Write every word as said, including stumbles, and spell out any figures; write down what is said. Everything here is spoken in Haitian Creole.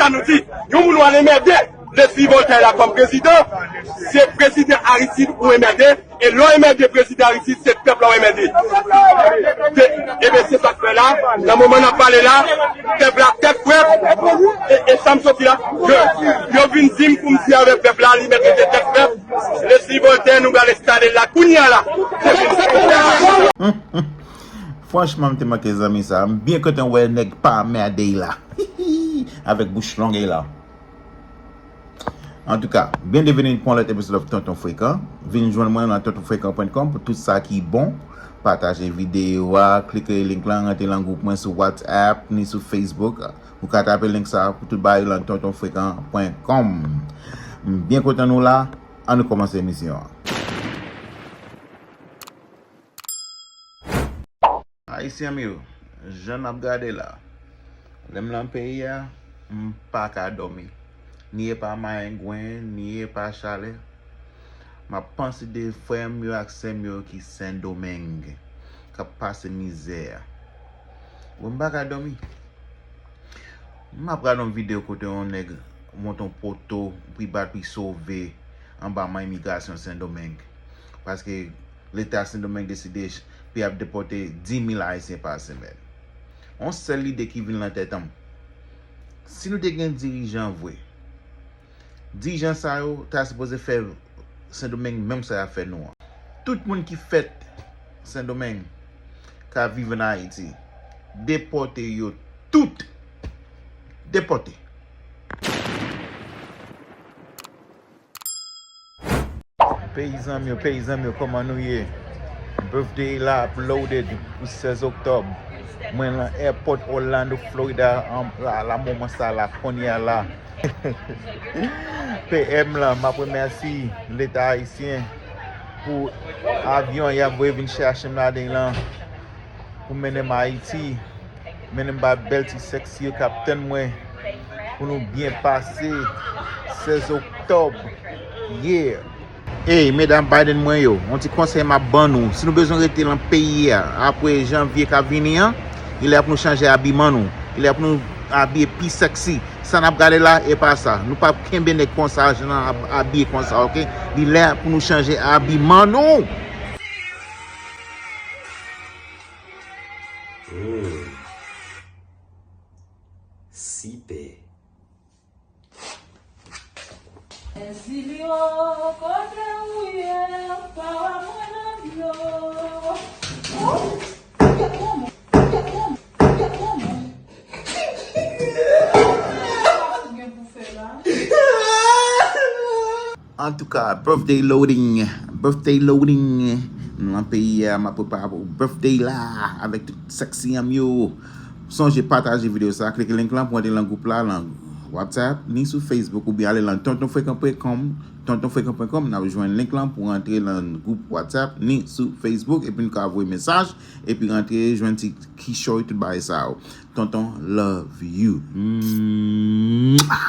sa nou di. Yon moun w al enmède Leslie Voltaire la kòm prezidan, se prezidan Aristide ou enmède, e lè w enmède prezidan Aristide, se pèp la w enmède. Ebyen, se sa k fè la, nan moman n ap pale la, pèp la tèt frèt, e, e sa m soti la, yo, yo vin di m pou m di avèk pèp la, li mèt rete tèt frèt, Leslie Voltaire, nou pral enstale l la kounye a la. Se vin. Franchman, m te manke zanmi sa. M byen kontan wè nèg pa mède la. Avèk bouch long la. Antouka, byenvini pou yon lòt episode of Tonton Frekan. Vin jwenn mwen nan tonton frekan pwen kòm pou tout sa ki bon. Pataje videyo a, klike link lan, rantre nan gwoup mwen sou WhatsApp ni sou Facebook. Ou ka tape link sa pou tout bagay lan tonton frekan pwen kòm. M byen kontan nou la. Ann nou kòmanse emisyon an. Ayisyen m yo, jan n ap gade la, lè m lan peyi a, m pa ka dòmi. Ni e pa mayengwen, ni e pa chalè. M ap panse de frè m yo ak sè m yo ki Sendomeng, k ap pase mizè a. Bon, m pa ka dòmi. M ap gade yon videyo kote yon nèg monte yon poto pou l bat pou l sove anba men imigrasyon Sendomeng. Paske Leta Sendomeng deside ch-, pou y ap depòte dis mil Ayisyen pa semèn. Yon sèl lide ki vin nan tèt an m. Si nou te gen dirijan vre, dirijan sa yo ta sipoze fè Sendomeng menm sa y ap fè nou an. Tout moun ki fèt Sendomeng, k ap viv ann Ayiti, depòte yo tout. Depòte. Peyizan m yo, peyizan m yo, kòman nou ye? Birthday la ap loaded pou sèz oktòb. Mwen lan airport Orlando, Florida, an, la, la moman sa la, kounye a la. P M lan, m ap remèsi Leta ayisyen pou avyon y ap voye vin chache m ladan l lan, pou mennen m Ayiti, mennen m ba bèl ti sèksi yo k ap tann mwen, pou nou byen pase sèz oktòb. Yeah! Ey, medam Biden mwen yo, yon ti konsèy m ap ban nou. Si nou bezwen rete lan peyi a apre janvye k ap vini an, li lè pou nou chanje abiman nou. Li lè pou nou abiye pi sèksi. Sa n ap gade la, e pa sa. Nou p ap kenbe nèg konsa, jan n ap abiye konsa, oke? Li lè pou nou chanje abiman nou. Hmm. Sipè. Ezilio, kote ou ye? Pawa mwen nan dlo. Oh, kèt manman, kèt manman, kèt manman. Sa ou gen pou fè la? Antouka, birthday loading, birthday loading. Nan peyi a, m ap prepare pou birthday la avèk tout sèksi an m yo. Sonje pataje videyo sa, klike link lan pou antre lan gwoup la, lan WhatsApp, ni sou Facebook, oubyen ale lan tonton frekan pwen kòm, tonton frekan pwen kòm, n ap jwenn link lan pou antre lan gwoup WhatsApp, ni sou Facebook, epi nou ka voye mesaj, epi rantre jwenn ti kichòy, tout bagay sa yo. Tonton, love you. Mwah!